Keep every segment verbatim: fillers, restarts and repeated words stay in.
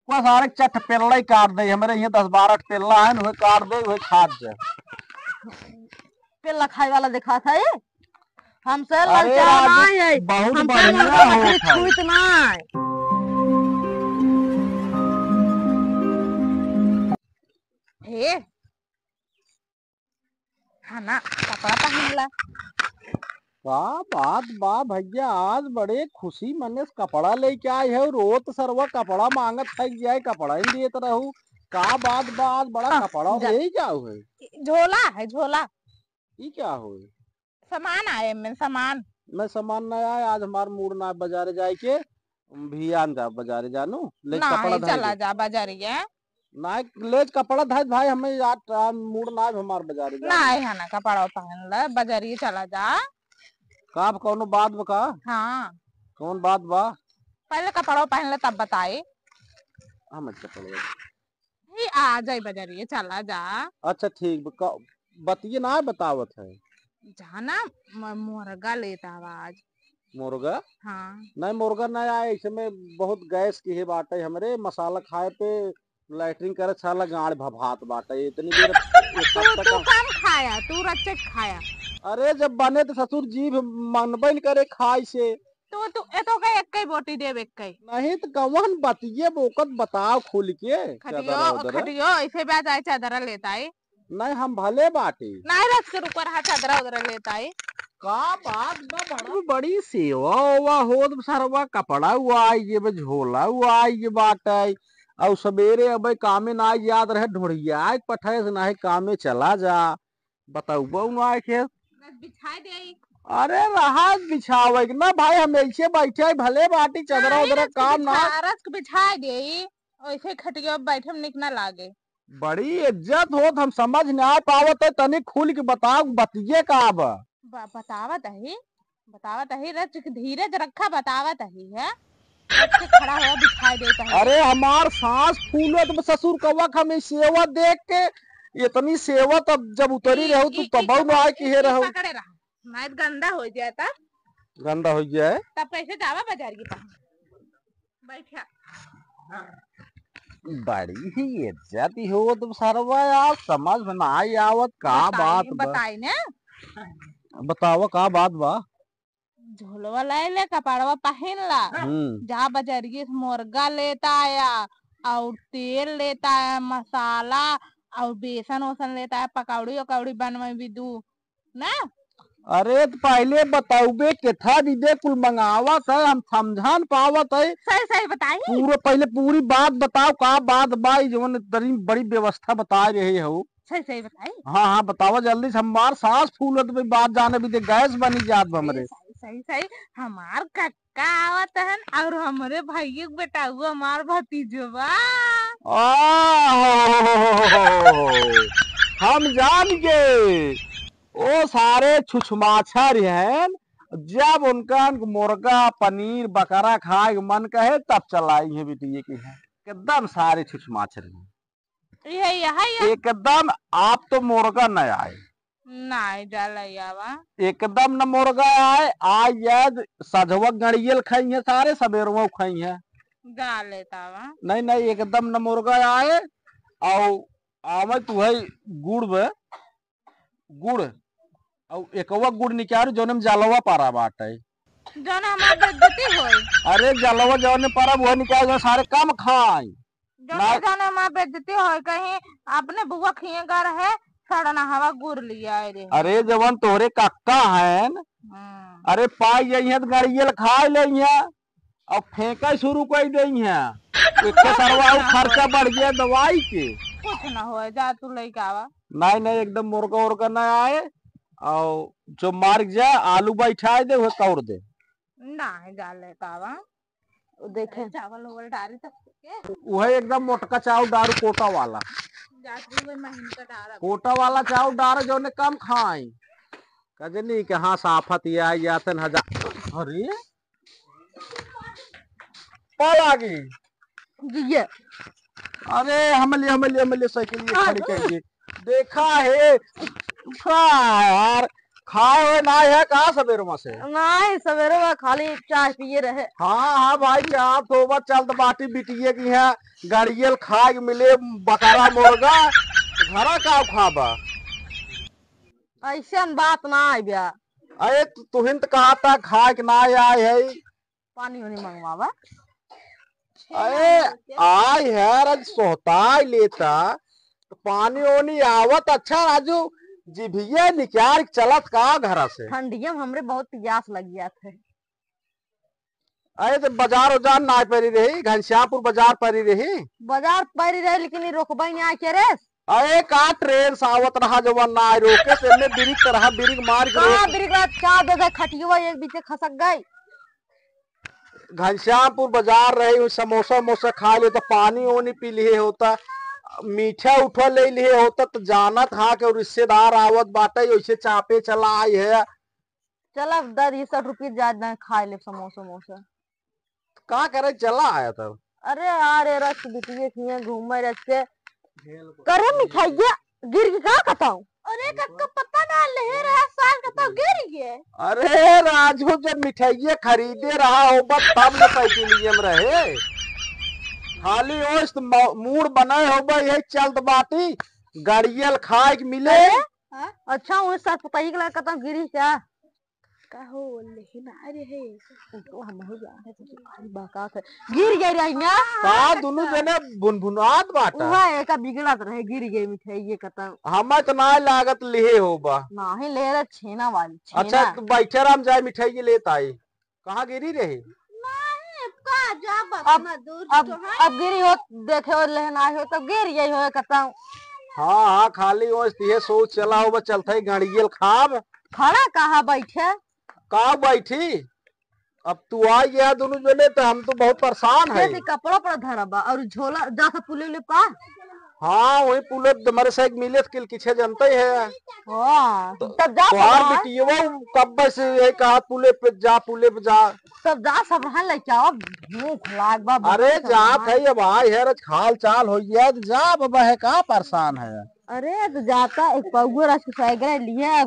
कुआ सारे चट पेल्ला ही काट दे, हमरे यहाँ दस बारह पेल्ला है, वह काट दे, वह खात जा। पेल्ला खाए वाला दिखात है, हमसे अरे ललचावा राजू, ना है, बहुत हमसे बढ़िया ललका होत बकरी है। छुइत ना है। हे, हाँ ना, कपड़ा पहन ला। का बात बा भैया, आज बड़े खुशी मने से कपड़ा लेके आए हो। रोज सरवा कपड़ा मांगत है जाए, कपड़ा ही देत रहू। का बात बा, आज बड़ा हाँ, कपड़ा जा। यही क्या हुए? झोला है, झोला। ई क्या हुए? सामान आए में सामान। नहीं, सामान नहीं आए, आज हमार मूड ना बाजारे जाए के। भियान जा बाजारे जानू, ले ना, कपड़ा ई धर चला दे। जा बाजारिया। ना, ले कपड़ा धर भाई, हमें यार, आ, मूड ना है हमार बाजारे जाए। ना, है ना, कपड़ा पहन ले, बाजारिया चला जा। का अब कौनो बात बा का? हाँ। कौन बात बा? पहले कपड़ा पहन ले, तब बताई। हम अच्छा कपड़ा। ही आ जाई बाजारिया, चला जा। अच्छा ठीक बा, का, बतिये ना बतावत है। जाना, म-, मुर्गा लेता आवाज। मुर्गा? हाँ। नहीं, मुर्गा नहीं आए, ऐसे में बहुत गैस की है बाटे हमरे, मसाला खाए पे लैट्रिन करे साला गाड़ भभात बाटे। इतनी देर एक तू, हफ्ता तू का कम खाया, तू रच्चे खाया। अरे, जब बने तो ससुर जीभ मनबे न करे खाए से। तू, तू, ए तो का एक कई बोटी देब, एक कई। नहीं तो कौन बतिये बोकत बताओ खुल के। खटियो, चदरा उदरा। खटियो, ऐसे ब्याज आए चादरा लेता है। नहीं, हम भले बाटी। नहीं, रख के रुको रहा, चादरा उदरा लेता है। का बात बा, बड़ा, बड़ी सेवा ओवा होत सरवा, कपड़ा हुआ आई, ये बे झोला हुआ आई, ये बाटे। और सवेरे अबे कामे ना याद रहे, ढोढ़िया के पठाए से नाही कामे चला जा। बताऊ बहू ना आए खेत। रस बिछाए देई। अरे रहा बिछावे के ना भाई, हम ऐसे बैठे हैं, भले बाटी चदरा नहीं, उदरा रस के काम ना। बिछा-, रस के बिछाए देई, ऐसे खटिया पे बैठे में निक ना लागे। बड़ी इज्जत होत, हम समझ ना पावत है, तनी खुल के बताओ, बतिये का बा? ब-, बतावत ही, बतावत ही, रच के धीरज रखा, बतावत ही है। रच के खड़ा हुआ दिखाई देता है। अरे हमार सांस फूलत बा ससुर कौवा के, हम ई सेवा देख के, इतनी सेवा तब जब उतरी ई, रहू तू ई, ई तबौ ना आए कि हे ई रहू। पकड़े रहा, नहीं तो गंदा हो जाए तब। गंदा हो जाए। तब कैसे जावा बाजार के पास? बैठा। बड़ी ही इज्जत ही हो तुम सरवा यार, समझ में ना आई आवत का बताई, बात बा। बताई ने। बतावा का बात बा? झोलवा लाई ले, कपड़वा पहिन ला। हम्म। जा बजरिए से मुर्गा लेता आया, और तेल लेता आया, मसाला, और बेसन ओसन लेता आया, पकौड़ी उकौड़ी बनवे भी दू ना। अरे तो पहले बताउबे केथा दीदे कुल मंगावत है, हम समझा न पावत है। सही सही बताई। पूरा पहले पूरी बात बताओ, का बात बा, ई जवन इतनी बड़ी व्यवस्था बता रहे हो। सही सही बताई। हाँ, हाँ, बतावा जल्दी से, हमार सांस फूलत बा, बात जाने भी दे, गैस बनी जात बा हमरे। सही, सही, सही, हमार कक्का आवत हन और हमरे भैया के बेटा, वो हमार भतीजवा। आहो, हम जान गए, ओ सारे छुछमाछर हैं, जब उनका मुर्गा, पनीर, बकरा खाए के मन कहे, तब चलाई है बिटिये के हैं, एकदम सारे छुछमाछर हैं। ये, यही है। एकदम आप तो मुर्गा न आए। नहीं, जा ले आवा। एकदम न मुर्गा आए, आ याद सजवा गड़ियल खाई है सारे, सबेरवा खाई है। जा लेता वा। नहीं, नहीं, एकदम न मुर्गा आए, और आवे तू है गुड़ में, गुड़, और एकवा गुड़ निकालू, जौने में जलवा पारा बाटे। जौन हमार बेइज्जती होई। अरे जलवा जौने पारा वो निकाल, जो सारे कम खाई। जौन, ना। जौन हमार बेइज्जती होई, कहीं अपने बुआ खिए गा रहे, सड़ना हवा गुड़ लिया आए रहे। अरे जवन तोहरे कक्का हैं, हम्म। अरे पाई जाइए तो गड़ियल खाए ले हैं। अब फेंका शुरू कर दे हैं। एक तो सरवा और खर्चा बढ़ गया दवाई के। कुछ ना होए, जा तू लेके आवा। नहीं, नहीं, एकदम मुर्गा उर्गा ना आए। और जो मार जा, आलू बैठाए दे, वह तोड़ दे। नहीं, जा लेके आवा। वो देखे। चावल उवल डारी तब के। वह एकदम मोटका चावल डारू कोटा वाला। जा तू वही महीन का डारा। कोटा वाला चावल डारा जौने कम खाई। कजनी के हाँ साफत ये आई जातन हजार। अरे, पल आ गई। ये। अरे, हम ले, हम ले, हम ले, साइकिल ये खड़ी कर दी। देखा है, उठा यार, खाए होए नाहीं है का सबेरवा से? नाहीं, सबेरवा खाली चाय पिए रहे। हाँ, हाँ भाई, चाह तो बस चलत बाटी बिटिये की है, गड़ियल खाए के मिले, बकरा मुर्गा, घरा का खाबा? ऐसन बात नाहीं बा। अरे तु-, तुहिन त कहा था खाए के नाहीं आए है। पानी ओनी मंगवावा। अरे, आय है, आज सोहताई लेता, तो पानी ओनी आवत। अच्छा राजू, जिभिया निकाल के चलत का घरा से? ठंडिया में हमरे बहुत पियास लग जात है। अरे, तो बाजार उजार ना परी रही, घनश्यामपुर बाजार परी रही। बाजार परी रही, लेकिन ये रोकबई नहीं आके रे। अरे, का ट्रेन से आवत रहा, जवन ना आए रोके, से एने बिरिक तरह बिरिक मार के का रोक। बिरिक रहा, का दे दे, खटियो एक बीचे खसक गई। घनश्यामपुर बाजार रहे, उ समोसा उमोसा खा ले, तो पानी ओनी पी लिए होता, मीठा उठा ले लिए होता, तो जानत हा कि रिश्तेदार आवत बाटे, ओइसे चापे चला आई है। चला, दस बीस रुपये ज्यादा खाए ले समोसा उमोसा। का करे चला आया तब? अरे यार, ये रच बिटिये किए घूमे रच के। करे मिठाइया गिर के का कताऊ? अरे कक्का, पता ना, लेहे रहा साल कताऊ गिर गए। अरे राजू, जब मिठाइये खरीदे रहा होबा तब न साइकिलिये में रहे। खाली ओस म-, मूड बनाए होबा, यही चलत बाटी, गड़ियल खाए के मिले। अरे, हाँ? अच्छा, वो साथ पता ही के लगा कताऊ गिरी क्या? का हो, लेहे ना रहे। तो हम हो जा, खाली बहकात है। गिर गए रही ना। का दुनु जने भुनभुनात बाटा? उहा एका बिगड़त रहे, गिर गए मिठाइये कताऊ। हमें तो ना लागत लिहे होबा। नाहीं ले रहे, छेना वाली, अच्छा, छेना। तो बैठे राम जाए मिठाइये लेत आई। कहाँ गिरी रही? नाहीं, अब का जाब, अब, अपना दूर अब, तो है। अब गिरी हो, देखे हो, लेहे ना हो, तब गिर गई हो कताऊ। हाँ, हाँ, खाली वो इहे सोच चला होबा, चलत है गड़ियल खाब। खड़ा कहाँ बैठे? का बैठी? अब तू आ गया दुनु जने, तो हम तो बहुत परेशान है। जैसे कपड़ा पर धरा बा और झोला जाता पुले उले पा। हाँ, वही पुले तुम्हारे से एक मिले थे, किल किछे जानते ही है। हाँ, तो तब जा तोहार सब बिटियवा कब्बे से यही कहा, "पुले पे जा, पुले पे जा।" तब जा सब रहा लेके आओ, भूख लाग बा, अरे बहुत जात सामान। है, अब आई है, आज हाल चाल हो गया, तो जा बाबा है, का परेशान है? अरे, तो जाता एक पौगो रस के सैगरे लिए।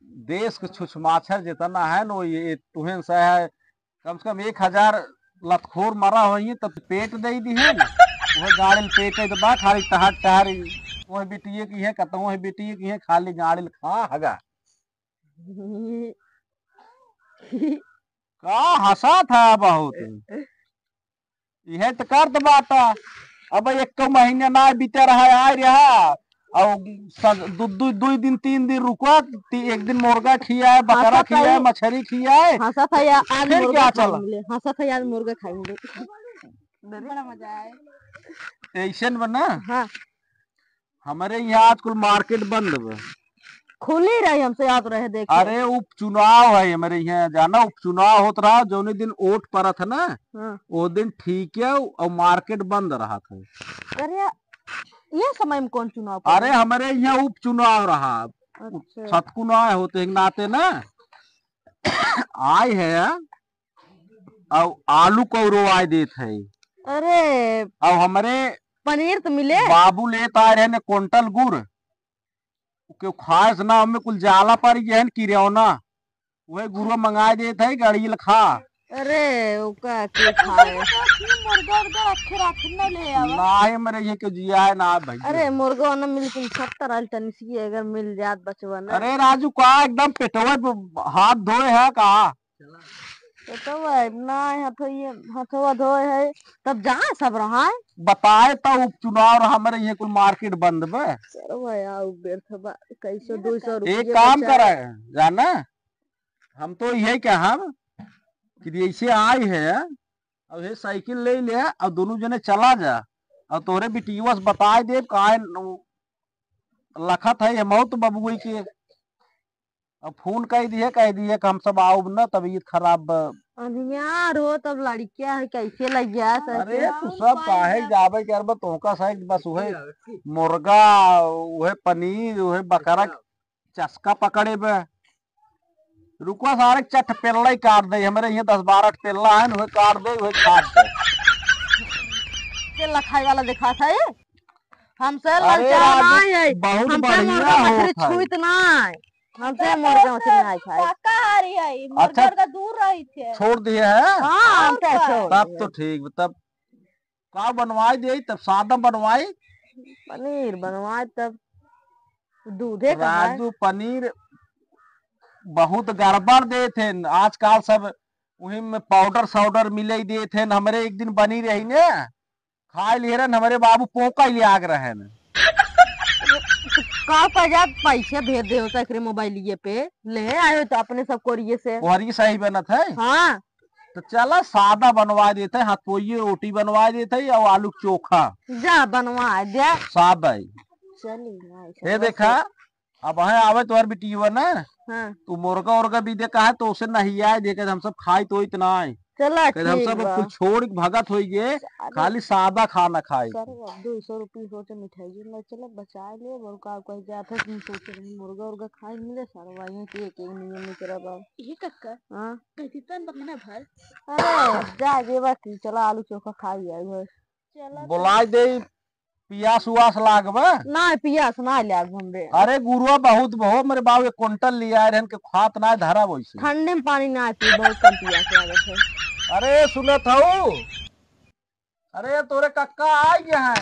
देश के छुछमाछर जितना है न, ये तुहन से है, कम से कम एक हजार लतखोर मरा होई, तब पेट दे दी है ना। वह गाड़ी में पेट है तो बा, खाली टहर टहर, वह बिटिये की है, कतौ वह बिटिये की है, खाली गाड़ी में खा हगा। का हंसा था बहुत। इहे त करत बाटा। अब एक महीना ना बीते रहा, आए रहा, और स-, दु, दु, दुई दिन, तीन दिन रुका, ती-, एक दिन मुर्गा खियाए, बकरा हंसत खियाए, आई। मछरी खियाए। हंसत है या-, आज फिर मुर्गा क्या खाई चला? मिले, हंसत है, आज मुर्गा खाई मिले। बड़ा मजा आए। ऐसन बना? हाँ। हमरे यहाँ आज कुल मार्केट बंद बा। खुली रही, हमसे याद रहे, देखे। अरे, उपचुनाव है हमरे यहाँ, जाना, उपचुनाव होत रहा, जौने दिन वोट पड़त है ना, हाँ। वो दिन ठीक है, और मार्केट बंद रहत है। अरे, ये समय में कौन चुनाव पड़ा? अरे, हमरे यहाँ उपचुनाव रहा। अच्छा। छतकुनाव होते के नाते ना, आए है, और आलू कौरो आए देत है। अरे, और हमरे पनीर तो मिले। बाबू लेत आए रहे ने कुंटल गुड़, केहू खाए से ना, हमें कुल जाला पर गए हैं किरौना, वही गुरुआ मंगाए देत है, गड़ियल खा। अरे, ओका के खाए? मुर्गा उर्गा रखे रखे न ले आवा। ना, हमरे ये क्यों जिया है ना भैया। अरे, मुर्गा ना मिल, तुम सत्तर आइल तनी सी, अगर मिल जात बचवा ना। अरे राजू, का एकदम पेटवा पे हाथ धोए है का? तो, तो वह ना हथवा, हथवा धोए है, तब जा सब रहा है। बताए तो उपचुनाव रहा, हमरे यहाँ कुल मार्केट बंद बा। चलो भाई, आओ व्यर्थ बा, कैसे दो सौ एक रुपये काम बचा। करे, जाना, हम तो यही कहब कि ऐसे आई है, अब ये साइकिल ले ले और दोनों जने चला जा, और तोरे बिटियवा से बताए देब, काहे न-, लखत है ये मौत बबुई के। अब फोन कह दिए, कह दिए कि हम सब आउब न, तबीयत खराब बा। अनियार हो, तब लड़किया है, कैसे लग गया, कैसे? अरे, तू सब काहे जाबे करबा, तोहका साइड बस उहे मुर्गा, उहे पनीर, उहे बकरा के चस्का पकड़े बे। रुकवा सारे, चट पेल्ला ही काट दे, हमरे यहाँ दस बारह पेल्ला है, उहे काट दे, उहे काट दे। पेल्ला खाए वाला दिखात है। हमसे अरे ललचाओ राजू, नहीं है। बहुत हमसे बढ़िया मुर्गा मछली होत है। छुइत नहीं। हमसे मुर्गा मछली नहीं खाए। शाकाहारी है, मुर्गा अच्छा। मुर्गा दूर रही थे। छोड़ दिए है? हाँ, और हमसे का? छोड़ तब दिए। तो ठीक, तब का बनवाई दे, तब सादा बनवाई। पनीर बनवाई तब दूधे का है। राजू, पनीर बहुत गड़बड़ देत हैं आजकल सब, वही में पाउडर साउडर मिले देत हैं। हमरे एक दिन बनी रही ने, खाए लिहे रहन, हमरे बाबू पोका ले आग रहे न। का पजा पैसे भेज दे होता एकरे मोबाइलिए पे, ले आयो तो अपने सब कोरिए से। कोहरी सही बनत है। हाँ। तो चला सादा बनवा देते हैं, हाथ पोइये रोटी बनवा देते हैं और आलू चोखा। जा बनवा दे। सादा ही। चली ना, ऐसे ये बस। देखा, अब है आवे तोहर बिटिया ना, हाँ। तू मुर्गा उर्गा भी देखा है तो उसे नहीं आए देखे, हम सब खाई तो इतना आए। चला कहे हम ठीक सब बा। कुछ छोड़ के भगत होई गे, अरे। खाली सादा खाना खाए। सर, अब दो सौ रुपये सोचे मिठाई ना चला बचा ले, और का कह जात है, तुम सोचे रही मुर्गा उर्गा खाए मिले, सर, वहीं के एक, एक नियम में चला बा। ये कक्का? हाँ। कहती तन बकना भर। अरे, जा जेबा की, चला आलू चोखा खाई आई बस। चला तो। बुलाए दे, पियास उआस लागबा? ना, पियास ना लागब हमरे। अरे गुरुआ बहुत बहो, मेरे बाबू एक कुंटल लिया रहन के खात ना धरा वैसे। ठंडे में पानी ना पी, बहुत कम पियास लागत है। अरे सुनत हऊ? अरे तोरे कक्का आ गया है।